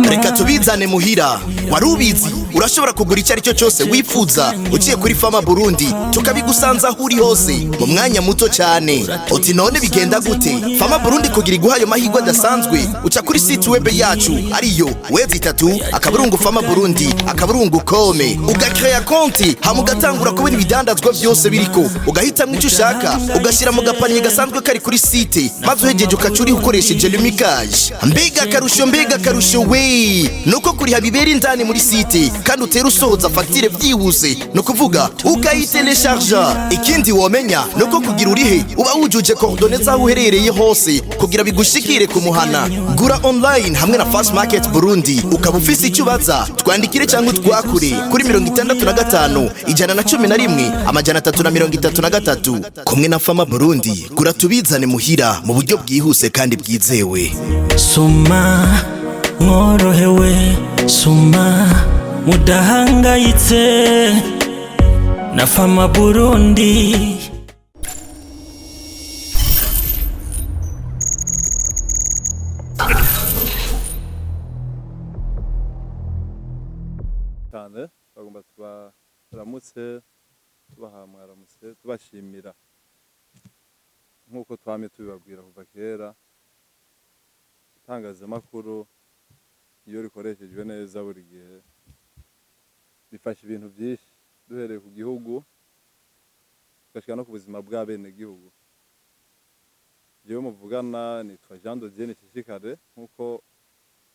Reka tubizane muhira. Wari ubizi? Urashobora kugura icyo ari cyo cyose wifuza uciye kuri Fama Burundi, tukabigusanza aho uri hose mu mwanya muto cyane. Uti none bigenda gute? Fama Burundi kugira iguha ayo mahirwe adasanzwe, uca kuri site web yacu ariyo w.famaburundi.com, ugakeya konti, hama ugatangura kubona ibidandazwa byose biriko, ugahitamwo icyo ushaka, ugashyira mu gapaniye gasanzwe kari kuri site, maze uhegeje ukaca uriho ukoresheje Lumicash. Mbega akarusho, mbega akarusho we! Nuko kuriha bibera indani muri site, kandi utera usohoza fagitire byihuse, ni ukuvuga ukayitelecharja. Ikindi womenya nuko kugira urihe uba wujuje coordonnées z'aho uherereye hose kugira bigushikire ku muhana. Gura online hamwe na Fast Market Burundi. Ukaba ufise icyo ubaza, twandikire cyangwa utwakure kuri 65 111 333. Kumwe na Fama Burundi, gura tubizane muhira mu buryo bwihuse kandi bwizewe. Soma mworohewe, soma mudahangayitse na Fama Burundi. Cyane bagomba tubaramutse, tubaha mwaramutse, tubashimira nk'uko twamye tubibabwira kuva kera. Itangazamakuru iyo rikoreshejwe neza buri gihe bifasha ibintu byinshi, duhereye ku gihugu tugashika no ku buzima bw'abenegihugu. Jewe muvugana nitwa Jean de Dieu Nishishikare, nk'uko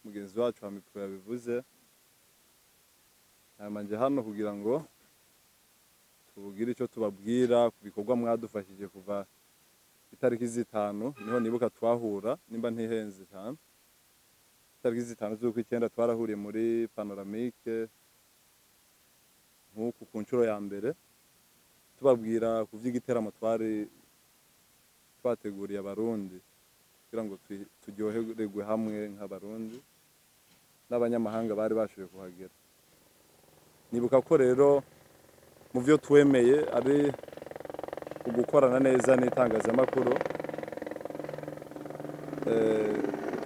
mugenzi wacu wa mipro yabivuze. Hanyuma nje hano kugira ngo tubugire icyo tubabwira ku bikorwa mwadufashije kuva itariki 5, niho nibuka twahura, nimba ntihenze cyane, itariki 5 z'ukw'icyenda twarahuriye muri Panoramique nk'uku ku nshuro ya mbere, tubabwira ku by'igiteramo twari twateguriye Abarundi kugira ngo turyohererwe hamwe nk'Abarundi n'abanyamahanga bari bashoboye kuhagera. Nibuka ko rero mu byo twemeye ari ugukorana neza n'itangazamakuru,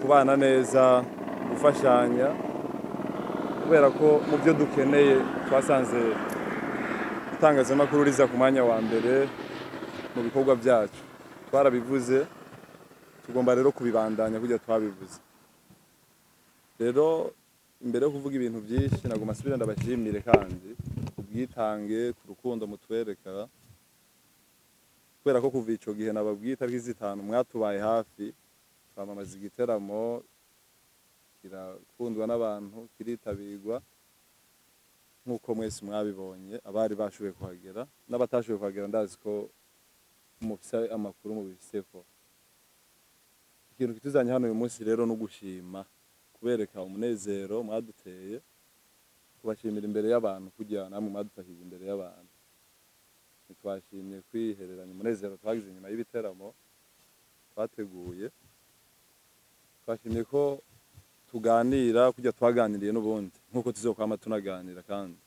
kubana neza, gufashanya, kubera ko mu byo dukeneye twasanze itangazamakuru riza ku mwanya wa mbere mu bikorwa byacu. Twarabivuze, tugomba rero kubibandanya kugira twabivuze. Rero imbere yo kuvuga ibintu byinshi, nagomba nsubire ndabashimire kandi ku bwitange, ku rukundo mutwereka, kubera ko kuva ico gihe nababwiye itariki 5 mwatubaye hafi, twamamaza igiteramo, kirakundwa n'abantu, kiritabirwa nk'uko mwese mwabibonye, abari bashoboye kuhagera n'abatashoboye kuhagera ndazi ko mufise amakuru mubifiseko. Ikintu kituzanye hano uyu munsi rero ni ugushima, kubereka umunezero mwaduteye, kubashimira imbere y'abantu kugira namwe mwadufashije imbere y'abantu. Ntitwashimye kwihereranya umunezero twagize inyuma y'ibiteramo twateguye, twashimye ko tuganira kujya twaganiriye n'ubundi nk'uko tuzokwama tunaganira. Kandi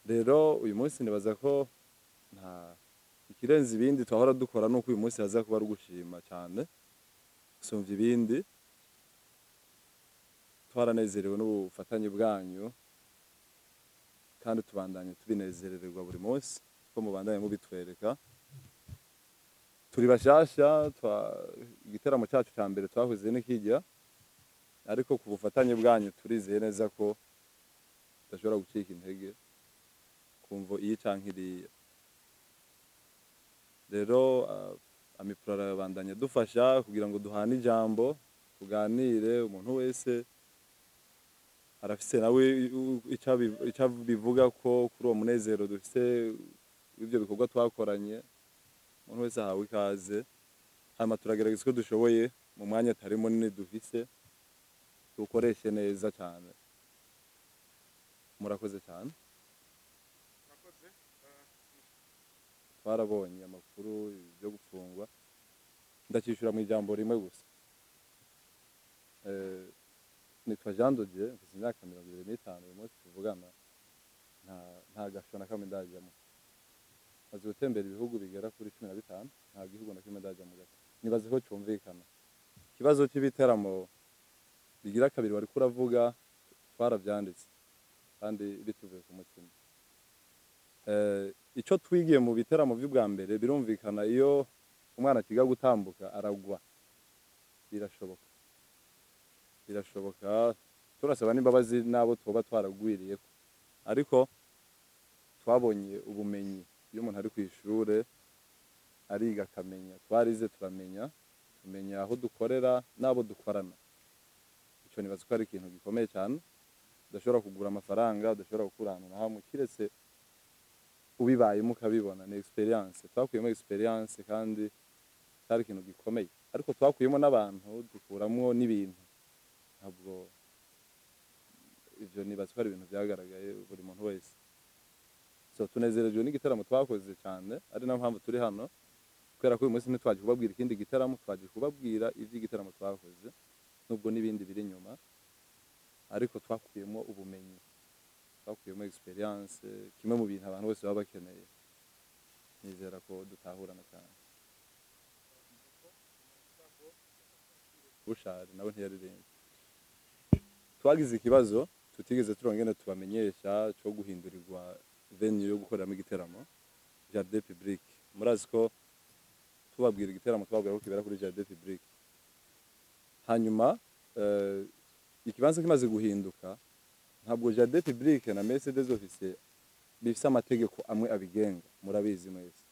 rero uyu munsi nibaza ko nta ikirenze ibindi twahora dukora, nuko uyu munsi haza kuba ari ugushima cyane gusumvya ibindi. Twaranezerewe n'ubufatanye bwanyu kandi tubandanye tubinezerererwa buri munsi ko mubandanye mubitwereka. Turi bashasha, igiteramo cyacu cya mbere twahuze n'ikijya, ariko ku bufatanye bwanyu turizeye neza ko tudashobora gucika intege kumvo iyi canke iriya. Rero Amipro arabandanya dufasha kugira ngo duhane ijambo, tuganire. Umuntu wese arafise nawe ico abivuga ko kuri uwo munezero dufise w'ivyo bikorwa twakoranye. Umuntu wese ahawe ikaze, hanyuma turagerageza uko dushoboye mu mwanya atari munini dufise tuwukoreshe neza cyane. Murakoze cyane. Twarabonye amakuru yo gupfungwa, ndakishura mu ijambo rimwe gusa. Nitwa Jean de Dieu, mfise imyaka 25 uyu munsi tuvugana, nta gasho na kamwe ndajyamo. Maze gutembera ibihugu bigera kuri 15, nta gihugu na kimwe ndajya mu gace. Nibaze ko cyumvikana. Ikibazo cy'ibiteramo Bigira kabiri, wari kuravuga, twaravyanditse kandi bituvuye ku mutima. Ico twigiye mu biteramo vy'ubwa mbere, birumvikana, iyo umwana akiga gutambuka aragwa, birashoboka, birashoboka. Turasaba n'imbabazi n'abo twoba twaragwiriyeko, ariko twabonye ubumenyi. Iyo umuntu ari kw'ishure ariga akamenya. Twarize turamenya, tumenya aho dukorera n'abo dukorana. Ico nibaza ko ari ikintu gikomeye cyane udashobora kugura amafaranga, udashobora gukura ahantu na hamwe, kiretse ubibayemo ukabibona. Ni experience twakuyemo, experience, kandi cyari ikintu gikomeye. Ariko twakuyemo n'abantu, dukuramwo n'ibintu. Ntabwo ivyo nibaza ko ari ibintu vyagaragaye buri muntu wese. So tunezerejwe n'igitaramo twakoze cyane, ari nayo mpamvu turi hano, kubera ko uyu munsi ntitwaje kubabwira ikindi gitaramo, twaje kubabwira ivy'igitaramo twakoze, nubwo n'ibindi biri inyuma. Ariko twakuyemo ubumenyi, twakuyemo experience, kimwe mu bintu abantu bose baba bakeneye. Nizera ko dutahurana cyane. Bushari nawe ntiyaririmba. Twagize ikibazo tutigeze turonka ingene tubamenyesha, cyo guhindurirwa venue yo gukoreramo igiteramo, jardin public. Murazi ko tubabwira igiteramo twabwira ko kibera kuri jardin public. Hanyuma ikibanza kimaze guhinduka, ntabwo jardin public na messe des officiers bifise amategeko amwe abigenga, murabizi mwese.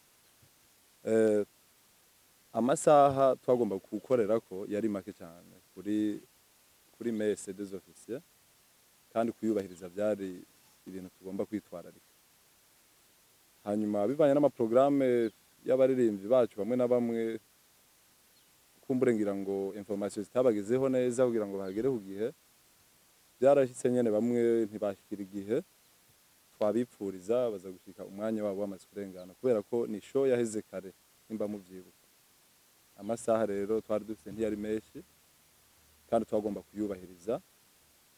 Amasaha twagomba gukorerako yari make cyane kuri messe des officiers, kandi kuyubahiriza byari ibintu tugomba kwitwararika. Hanyuma bivanye n'amaprograme y'abaririmbyi bacu bamwe na bamwe, kumbure ngira ngo information zitabagezeho neza kugira ngo bahagere ku gihe, byarashyitse nyene bamwe ntibashikira igihe twabipfuriza, baza gushika umwanya wabo wamaze kurengana, kubera ko ni show yaheze kare nimba muvyibuka. Amasaha rero twari dufite ntiyari menshi kandi twagomba kuyubahiriza,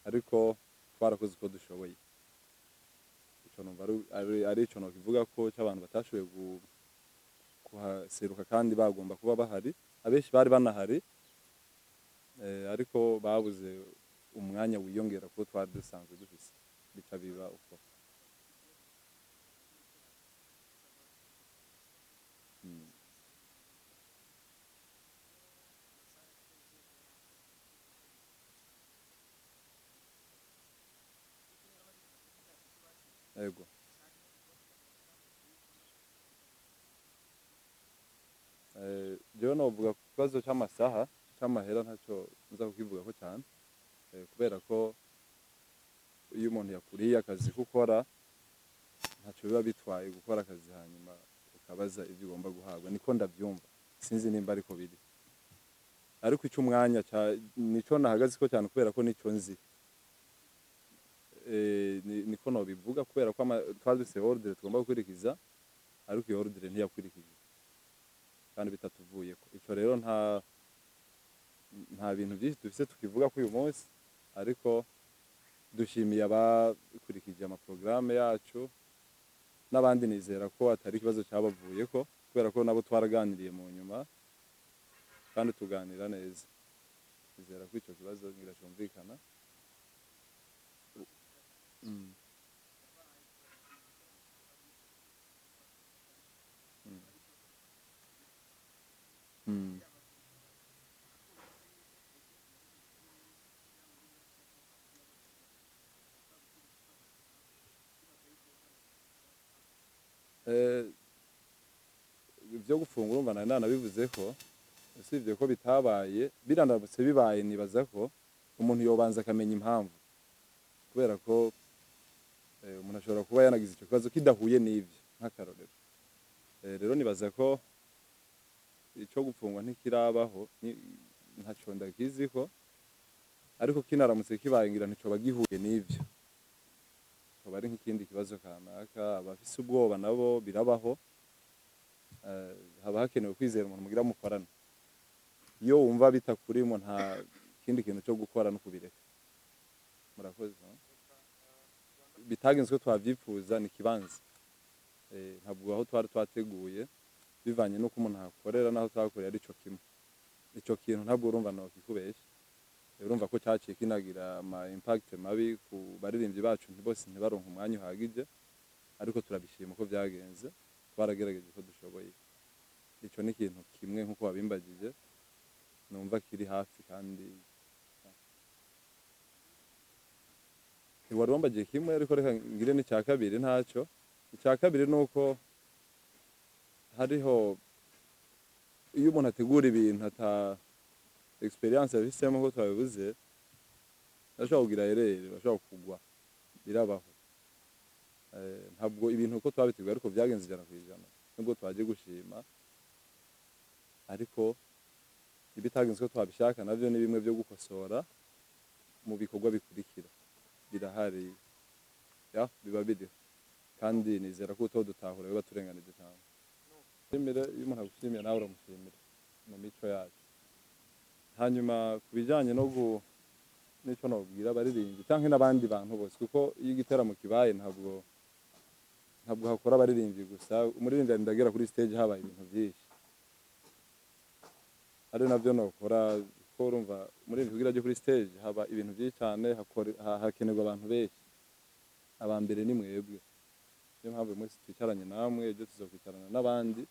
ariko twarakoze uko dushoboye. Ico numva ari ico nokivuga ko c'abantu batashoboye kuhaseruka kandi bagomba kuba bahari. Abenshi bari banahari, ariko babuze umwanya wiyongera kuko twari dusanzwe dufise, bica biba uko. Ego. Jewe novuga ku kibazo c'amasaha, c'amahera ntacyo nza kukivugako cyane, kubera ko iyo umuntu yakuriye akazi ko ukora, ntacyo biba bitwaye gukora akazi hanyuma ukabaza ibyo ugomba guhabwa. Niko ndabyumva, sinzi nimba ariko biri. Ariko ico umwanya nico nahagaze ko cyane, kubera ko nico nzi. Niko nobivuga, kubera ko twari dufise ordre tugomba gukurikiza, ariko iyo ordre ntiyakurikijwe kandi bitatuvuyeko. Ico rero nta bintu byinshi dufise tukivuga ko uyu munsi, ariko dushimiye abakurikije amaprograme yacu n'abandi. Nizera ko atari ikibazo cyabavuyeko, kubera ko nabo twaraganiriye mu nyuma kandi tuganira neza. Nizera ko ico kibazo ngira cyumvikana. Ibyo gufungura, urumva nari nanabivuze ko usibye ko bitabaye, birandamutse bibaye, nibaza ko umuntu yobanza akamenya impamvu, kubera ko umuntu ashobora kuba yanagize icyo kibazo kidahuye n'ibyo, nk'akarorero. Rero nibaza ko icyo gupfungwa ntikirabaho, ntaco ndakizi ko, ariko kinaramutse kibaye ngira nticoba gihuye n'ivyo, coba ari nk'ikindi kibazo kanaka. Abafise ubwoba nabo birabaho. Haba hakenewe kwizera umuntu mugira mukorana. Iyo wumva bitakurimo, nta kindi kintu cyo gukora no kubireka. Murakoze. Bitagenze uko twavyifuza ni ikibanza. Ntabwo aho twari twateguye, bivanye n'uko umuntu ahakorera n'aho twakoreye ari cyo kimwe. Ico kintu ntabwo urumva nokikubesha. Urumva ko cyaciye kinagira ama impact mabi ku baririmbyi bacu, bose ntibaronke umwanya uhagije, ariko turabishima uko byagenze, twaragerageje uko dushoboye. Ico ni ikintu kimwe nk'uko wabimbagije numva kiri hafi, kandi wari wambagiye kimwe, ariko reka ngire n'icya kabiri ntacyo. Icya kabiri ni uko hariho iyo umuntu ategura ibintu ata experience abifisemo, nkuko twabivuze, ashobora kugira erreur, ashobora kugwa, birabaho. Ntabwo ibintu uko twabiteguye ariko byagenze 100%, nubwo twagiye gushima, ariko ibitagenze uko twabishaka navyo ni bimwe byo gukosora mu bikorwa bikurikira. Birahari, ya biba biriho, kandi nizera ko utodutahura biba turenganije cyane. Shimire, iyo umuntu agushimiye nawe uramushimira mu mico yacu. Hanyuma ku bijyanye no n'icyo nababwira abaririmbyi cyangwa n'abandi bantu bose, kuko iyo igiteramo kibaye ntabwo hakora abaririmbyi gusa. Umuririmbyi arinda agera kuri stage habaye ibintu byinshi, ari nabyo nokora, kuko urumva umuririmbyi kugira ajye kuri stage haba ibintu byinshi cyane, hakenerwa abantu benshi. Aba mbere ni mwebwe, niyo mpamvu uyu munsi twicaranye namwe, ejo tuzokwicarana n'abandi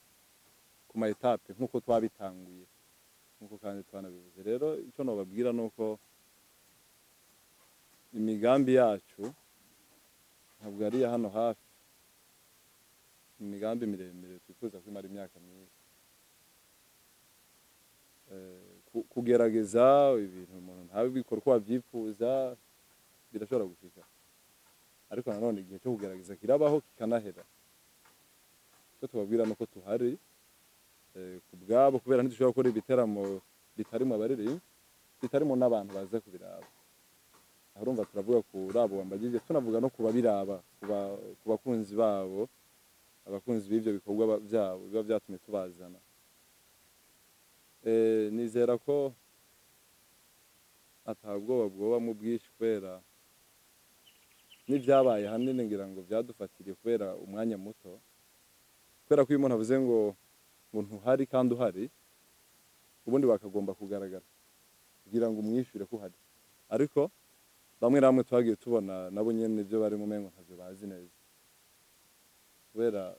ku ma étapes nk'uko twabitanguye, nk'uko kandi twanabivuze. Rero icyo nobabwira ni uko imigambi yacu ntabwo ari iya hano hafi, imigambi miremire twifuza ko imara imyaka myinshi. Kugerageza ibintu umuntu ntabikore uko wabyifuza birashobora gushika, ariko nanone igihe cyo kugerageza kirabaho kikanahera. Icyo tubabwira ni uko tuhari ku bwabo, kubera ntidushobora gukora ibiteramo bitarimo abaririmbyi, bitarimo n'abantu baza kubiraba. Aho urumva turavuga kuri abo wambagije, tunavuga no kubabiraba, ku bakunzi babo, abakunzi b'ivyo bikorwa byabo biba byatumye tubazana. Nizera ko atabwoba bwobamwo bwinshi, kubera n'ibyabaye hanini ngira ngo byadufatiriye kubera umwanya muto, kubera ko iyo umuntu avuze ngo ntuhari kandi uhari, ubundi bakagomba kugaragara kugira ngo umwishyure ko uhari. Ariko bamwe na bamwe twagiye tubona nabo nyene ibyo barimo umengo ntavyo bazi neza, kubera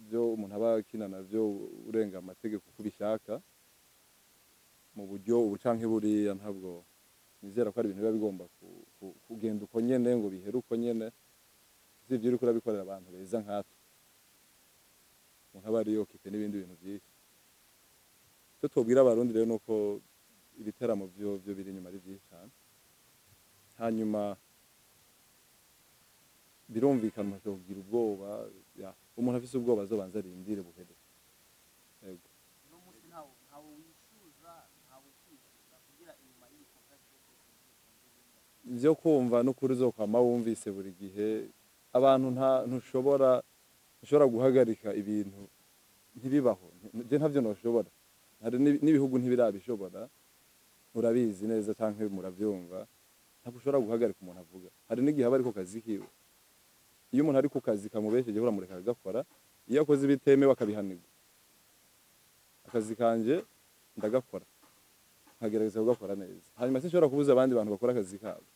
byo umuntu aba akina navyo urenga amategeko uko ubishaka mu buryo ubu canke buriya. Ntabwo nizera ko ari ibintu biba bigomba kugenda uko nyene ngo bihere uko nyene. Usibye uriko urabikorera abantu beza nkatwe, umuntu aba ari occupé n'ibindi bintu vyinshi. Icyo tubwira Abarundi rero nuko ibiteramo vyo biri inyuma ari vyinshi cane. Hanyuma birumvikana umuntu ashobora kugira ubwoba, ya umuntu afise ubwoba azobanza arindire buhere. Yego. Uno munsi ntawe wicuza, ntawe ukwicuza kugira inyuma y'ibikorwa cyose? Ivyo kumva n'ukuri uzokwama wumvise buri gihe abantu, nta ntushobora guhagarika ibintu, ntibibaho. Je ntavyo noshobora, hari n'ibihugu ntibirabishobora, urabizi neza canke muravyumva. Ntabwo ushobora guhagarika umuntu avuga, hari n'igihe aba ari ku kazi kiwe. Iyo umuntu ari ku kazi kamubeshejeho uramureka akagakora, iyo akoze ibitemewe akabihanirwa. Akazi kanje ndagakora, nkagerageza kugakora neza, hanyuma sinshobora kubuza abandi bantu bakora akazi kabo.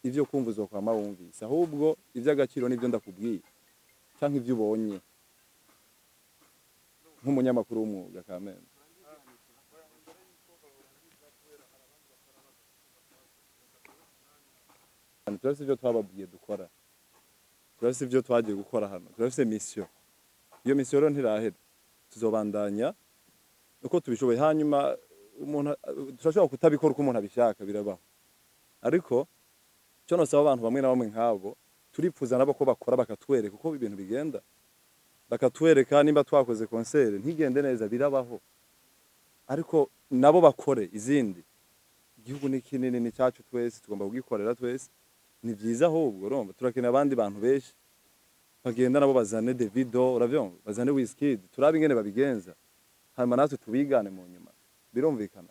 Ivyo kumva uzokwama wumvise, ahubwo ivy'agaciro nivyo ndakubwiye canke ivyo ubonye nk'umunyamakuru w'umwuga kameme. Turafise ivyo twababwiye dukora, turafise ivyo twagiye gukora hano, turafise mission. Iyo mission rero ntirahera, tuzobandanya uko tubishoboye. Hanyuma umuntu turashobora kutabikora uko umuntu abishaka, birabaho, ariko cyo nosaba abantu bamwe na bamwe nk'abo turipfuza nabo ko bakora bakatwereka uko ibintu bigenda, bakatwereka nimba twakoze concert ntigende neza, birabaho, ariko nabo bakore izindi. Igihugu ni kinini, ni cyacu twese, tugomba kugikorera twese. Ni byiza ahubwo urumva turakeneye abandi bantu benshi bagenda nabo bazane Davido, uravyumva, bazane Wizkid, turabe ingene babigenza, hanyuma natwe tubigane mu nyuma. Birumvikana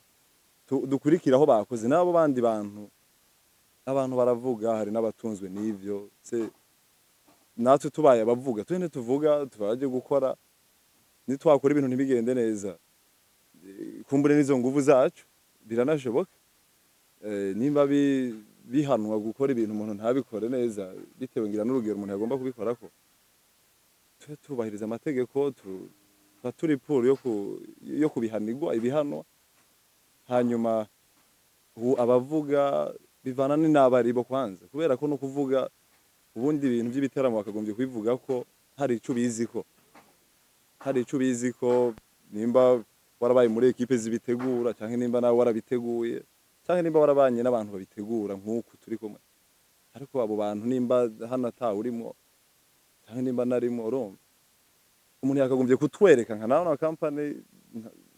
dukurikire aho bakoze n'abo bandi bantu. Abantu baravuga, hari n'abatunzwe n'ivyo se. Natwe tubaye abavuga, twe tuvuga tubaje gukora, nitwakora ibintu ntibigende neza, kumbure n'izo nguvu zacu. Biranashoboka. Nimba bihanwa gukora ibintu umuntu ntabikore neza, bitewe ngira n'urugero umuntu yagomba kubikorako, tube tubahiriza amategeko, tuba turi pour yo kubihanirwa ibihanwa. Hanyuma ubu abavuga bivana n'abaribo kwanza, kubera ko no kuvuga ubundi ibintu by'ibiteramo bakagombye kubivuga ko hari ico ubizi, ko hari ico ubizi, ko nimba warabaye muri équipe zibitegura, canke nimba nawe warabiteguye, canke nimba warabanye n'abantu babitegura nk'uku turi kumwe. Ariko abo bantu nimba hano atawurimwo, canke nimba narimwo, urumva umuntu yakagombye kutwereka nka nawe na company.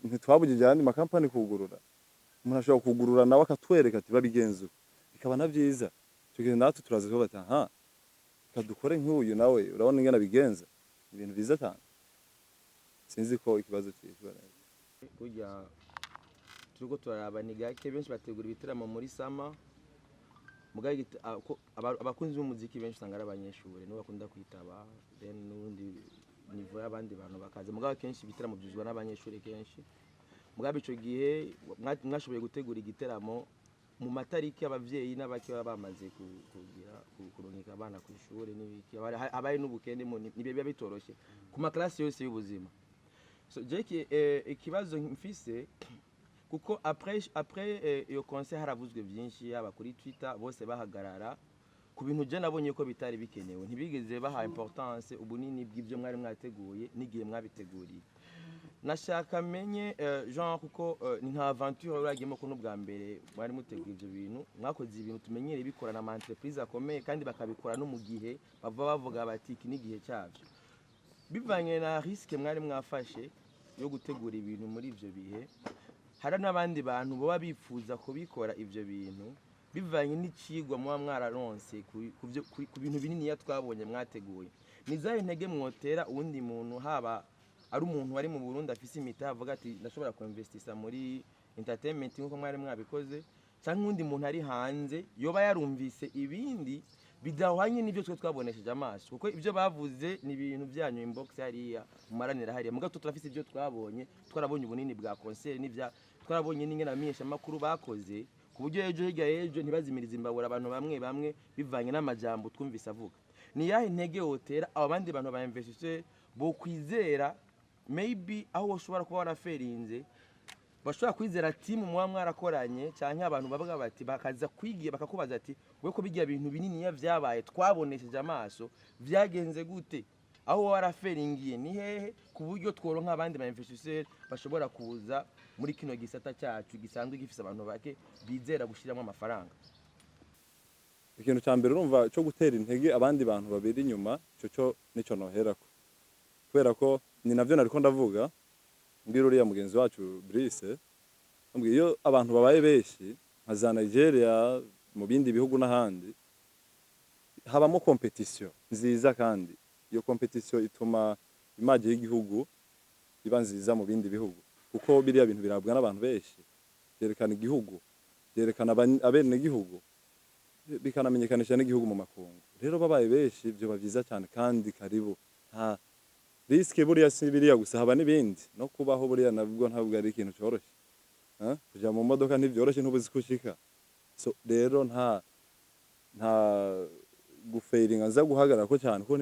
Ntitwabujije ayandi makampani kugurura. Umuntu ashobora kugurura nawe akatwereka ati babigenza uku, bikaba na vyiza. Ico gihe natwe turaza kuba bati: "Aha, reka dukore nk'uyu nawe." Urabona ingene abigenza, ibintu vyiza cyane. Sinzi ko ikibazo cishura neza. Burya turiko turaraba ni gake benshi bategura ibitaramo muri summer. Mugabo abakunzi b'umuziki benshi usanga ari abanyeshuri, nibo bakunda kwitaba, then n'ubundi niveau y'abandi bantu bakaza. Mugabo kenshi ibitaramo byuzwa n'abanyeshuri kenshi. Mugabo ico gihe mwashoboye gutegura igiteramo mu matariki abavyeyi n'abake baba bamaze kugira kurungika abana ku ishuri n'ibiki, habaye n'ubukene, ntibiba bitoroshe ku maklasi yose y'ubuzima. So Jake, ikibazo mfise, kuko après iyo concert haravuzwe byinshi, yaba kuri Twitter, bose bahagarara ku bintu je nabonye ko bitari bikenewe. Ntibigeze baha importance ubunini bw'ibyo mwari mwateguye n'igihe mwabiteguriye. Nashaka menye genre kuko ni nka aventure uragiyemo, ko n'ubwa mbere mwari muteguye ibyo bintu. Mwakoze ibintu tumenyereye bikorana ama entreprise akomeye, kandi bakabikora no mu gihe bava bavuga bati iki ni igihe cyabyo. Bivanye na risque mwari mwafashe yo gutegura ibintu muri ivyo bihe, hari n'abandi bantu baba bifuza kubikora ivyo bintu. Bivanye n'icigwa muba mwararonse ku bintu bininiya twabonye mwateguye, ni zahe ntege mwotera uwundi muntu, haba ari umuntu wari mu Burundi afise imitahe avuga ati ndashobora kuinvestisa muri entertainment nk'uko mwari mwabikoze, cyangwa uwundi muntu ari hanze yoba yarumvise ibindi bidahwanye n'ibyo twe twabonesheje amaso? Kuko ibyo bavuze ni ibintu byanyu inbox hariya mumaranira hariya, mugabo twe turafise ibyo twabonye. Twarabonye ubunini bwa concert n'ibya twarabonye n'ingene abamenyeshamakuru bakoze, ku buryo ejo hirya y'ejo ntibazimirize imbabura abantu bamwe bamwe bivanye n'amajambo twumvise avuga. Ni yahe ntege wotera abo bandi bantu ba investisseur bo kwizera, maybe aho woshobora kuba waraferinze, bashobora kwizera team muba mwarakoranye, cyangwa abantu bavuga bati bakaza kwigira bakakubaza ati we ko bijya bintu bininiya vyabaye twabonesheje amaso, vyagenze gute? Aho waraferingiye ni hehe, ku buryo tworonka abandi ba investisseur bashobora kuza muri kino gisata cyacu gisanzwe gifise abantu bake bizera gushiramo amafaranga? Ikintu cya mbere, urumva, cyo gutera intege abandi bantu babiri inyuma, ico cyo nico noherako, kubera ko ni navyo nariko ndavuga mbwira uriya mugenzi wacu Brice. Mbwira iyo abantu babaye benshi nka za Nigeria, mu bindi bihugu n'ahandi, habamo competition nziza, kandi iyo competition ituma image y'igihugu iba nziza mu bindi bihugu, kuko biriya bintu birabwa n'abantu benshi, byerekana igihugu, byerekana abenegihugu, bikanamenyekanisha n'igihugu mu makungu. Rero babaye benshi byoba byiza cyane. Kandi karibu, nta risque. Buriya si biriya gusa, haba n'ibindi. No kubaho buriya nabwo ntabwo ari ikintu cyoroshye. Kuja mu modoka ntivyoroshe, ntubuzi ko ushika. So rero nta gufailinga nza guhagarara ko cyane, ko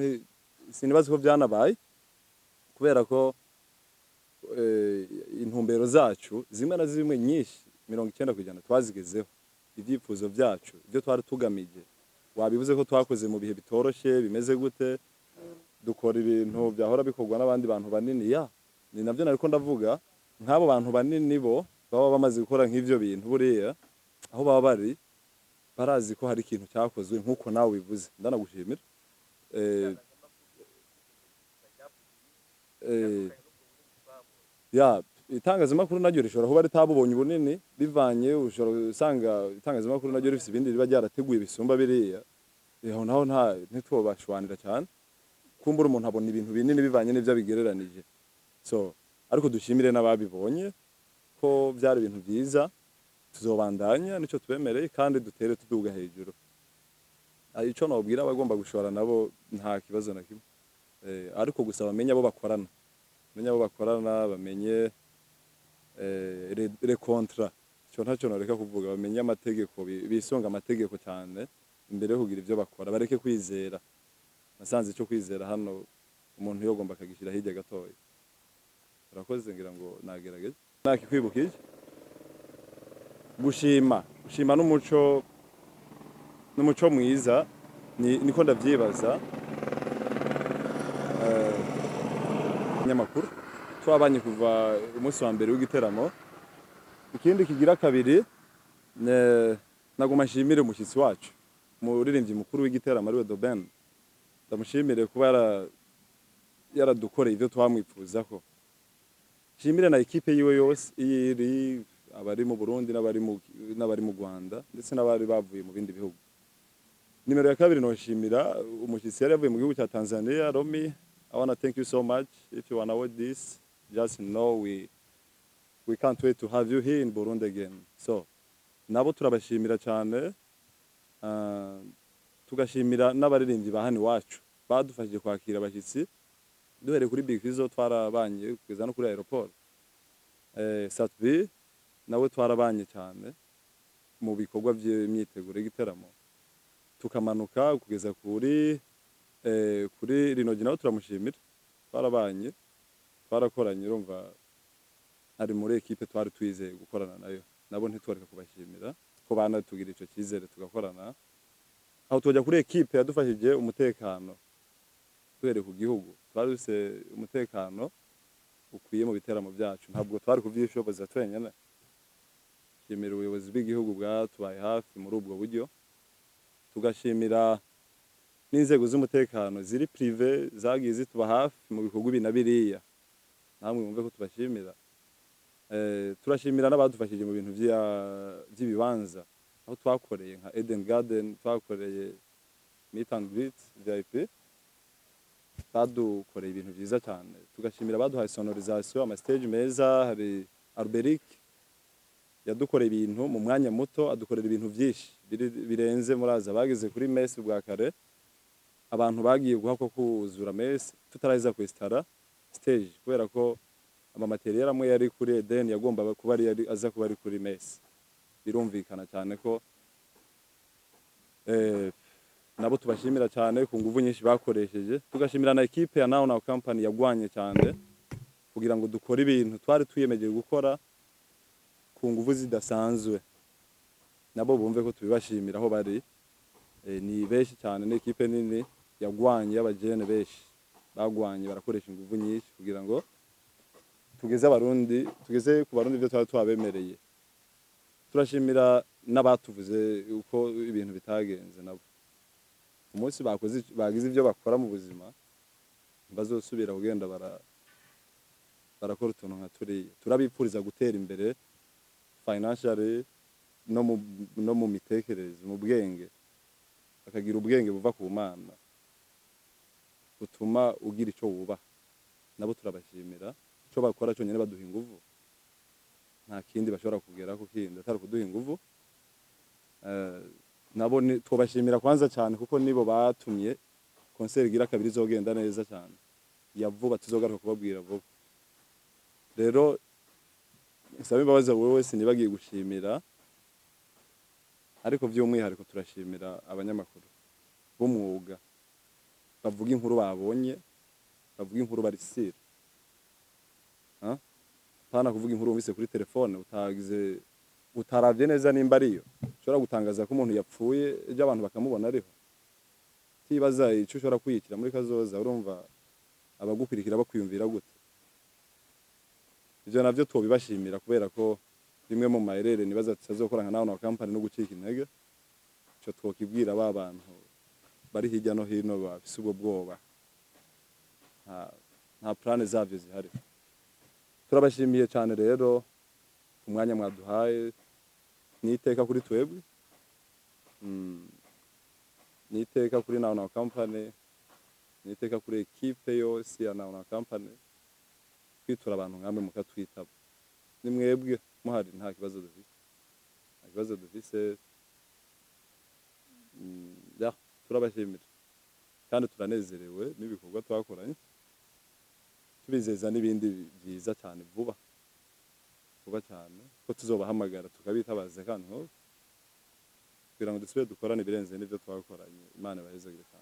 sinibaza ko byanabaye, kubera ko intumbero zacu zimwe na zimwe nyinshi, 90% twazigezeho. Ibyifuzo byacu, ibyo twari tugamije, wabivuze ko twakoze mu bihe bitoroshye bimeze gute, dukora ibintu byahora bikorwa n'abandi bantu banini. Ya, ni navyo nariko ndavuga, nk'abo bantu banini bo baba bamaze gukora nk'ivyo bintu, buriya aho baba bari barazi ko hari ikintu cyakozwe nk'uko nawe bivuze. Ndanagushimira. Ya, itangazamakuru naryo rishobora kuba ritabubonye ubunini, bivanye ushobora usanga itangazamakuru naryo rifise ibindi riba ryarateguye bisumba biriya. Aho naho nta ntitwobashwanira cyane. Kumbura umuntu abona ibintu binini bivanye n'ivyo abigereranije. So ariko dushimire n'ababibonye ko byari ibintu byiza. Tuzobandanya, nico tubemereye, kandi dutere tuduga hejuru. Ico nobwira abagomba gushora nabo, nta kibazo na kimwe. Ariko gusa bamenye abo bakorana, bamenye abo bakorana, bamenye les contrats. Ico ntacyo noreka kuvuga, bamenye amategeko, bisunga amategeko cyane imbere yo kugira ivyo bakora, bareke kwizera. Nasanze icyo kwizera hano umuntu yogomba akagishyira hirya gatoya. Urakoze, ngira ngo nagerageze nakikwibukije. Gushima n'umuco mwiza, niko ndavyibaza. Nyamakuru twabanye kuva umunsi wa mbere w'igiteramo. Ikindi kigira kabiri, naguma nshimire umushyitsi wacu, umuririmbyi mukuru w'igiteramo, ariwe The Ben. Ndamushimire kuba yaradukoreye ivyo twamwipfuzako. Nshimire na ekipe yiwe yose iyo iri, abari mu Burundi n'abari mu Rwanda, ndetse n'abari bavuye mu bindi bihugu. Nimero ya kabiri, noshimira umushyitsi yari yavuye mu gihugu cya Tanzania, Romi. I wanna thank you so much. If you wanna watch this, just know we can't wait to have you here in Burundi again. So nabo turabashimira cyane. Tugashimira n'abaririmbyi ba hano iwacu badufashije kwakira abashyitsi, duhereye kuri Big Fizzo, twarabanye kugeza no kuri aéroport. Sat-B nawe twarabanye cyane mu bikorwa by'imyiteguro y'igiteramo, tukamanuka kugeza kuri Rinogi, nawe turamushimira, twarabanye, twarakoranye, urumva ari muri ekipe twari twizeye gukorana nayo. Nabo ntitwareka kubashimira ko banatugira ico cyizere tugakorana. Aho tujya kuri ekipe yadufashije umutekano, duhereye ku gihugu, twari dufise umutekano ukwiye mu biteramo byacu, ntabwo twari kuvyishoboza twenyene. Shimira ubuyobozi bw'igihugu bwatubaye hafi muri ubwo buryo, tugashimira n'inzego z'umutekano ziri privé zagiye zituba hafi mu bikorwa ibi na biriya, namwe mwumve ko tubashimira. Turashimira n'abadufashije mu bintu by'ibibanza aho twakoreye, nka Eden Garden, twakoreye meet and greet VIP, badukoreye ibintu byiza cyane. Tugashimira abaduhaye sonorisation, ama stage meza. Hari Alberic yadukoreye ibintu mu mwanya muto, adukorera ibintu byinshi birenze. Muraza bageze kuri mess bwa kare, abantu bagiye guhakwa kuzura mess tutaraheza kwestara stage, kubera ko ama matériel amwe yari kuri Eden yagomba kuba ari aza kuba ari kuri mess. Birumvikana cyane ko nabo tubashimira cyane ku nguvu nyinshi bakoresheje. Tugashimira na ekipe ya Now Now Company yagwanye cyane kugira ngo dukore ibintu twari twiyemeje gukora ku nguvu zidasanzwe. Nabo bumve ko tubibashimira aho bari. Ni benshi cyane, ni ekipe nini yagwanye, y'abajene benshi bagwanye, barakoresha inguvu nyinshi kugira ngo tugeze abarundi, tugeze ku Barundi ibyo twari twabemereye. Turashimira n'abatuvuze uko ibintu bitagenze, nabo umunsi bakoze, bagize ibyo bakora mu buzima, bazosubira kugenda barakora utuntu nka turiya. Turabipfuriza gutera imbere financially no mu mitekerereze, mu bwenge, bakagira ubwenge buva ku Mana butuma ugira ico wubaha. Nabo turabashimira ico bakora cyonyine, baduha inguvu, nta kindi bashobora kugeraho kindi atari kuduha inguvu. Nabo twobashimira kwanza cyane, kuko nibo batumye concert igira kabiri izogenda neza cyane, ya vuba tuzogaruka kubabwira vuba. Rero nsaba imbabazi wowe wese nibagiye gushimira, ariko by'umwihariko turashimira abanyamakuru b'umwuga bavuga inkuru babonye, bavuga inkuru barisira, pana kuvuga inkuru wumvise kuri telefone, utagize, utaravye neza nimba ariyo. Ushobora gutangaza ko umuntu yapfuye ejo abantu bakamubona ariho, tibaza ico ushobora kwiyikira muri kazoza. Urumva abagukurikira bakwiyumvira gute? Ivyo navyo twobibashimira, kubera ko rimwe mu mayerere nibaza tutazokora nka nawe company no gucika intege. Ico twokibwira ba bantu bari hirya no hino bafise ubwo bwoba, nta plan zavyo zihari. Turabashimiye cyane rero ku mwanya mwaduhaye, ni iteka kuri twebwe. Ni iteka kuri Now Now Company, ni iteka kuri ekipe yose ya Now Now Company kwitura abantu nkamwe mukatwitaba. Ni mwebwe muhari nta kibazo dufise, nta kibazo dufise. Ya, turabashimira kandi turanezerewe n'ibikorwa twakoranye, tubizeza n'ibindi byiza cyane vuba vuba. vuba cyane ko tuzobahamagara tukabitabaza kandi nk'ubu kugira ngo dusubire dukorane ibirenze n'ibyo twakoranye. Imana ibahezagire cyane.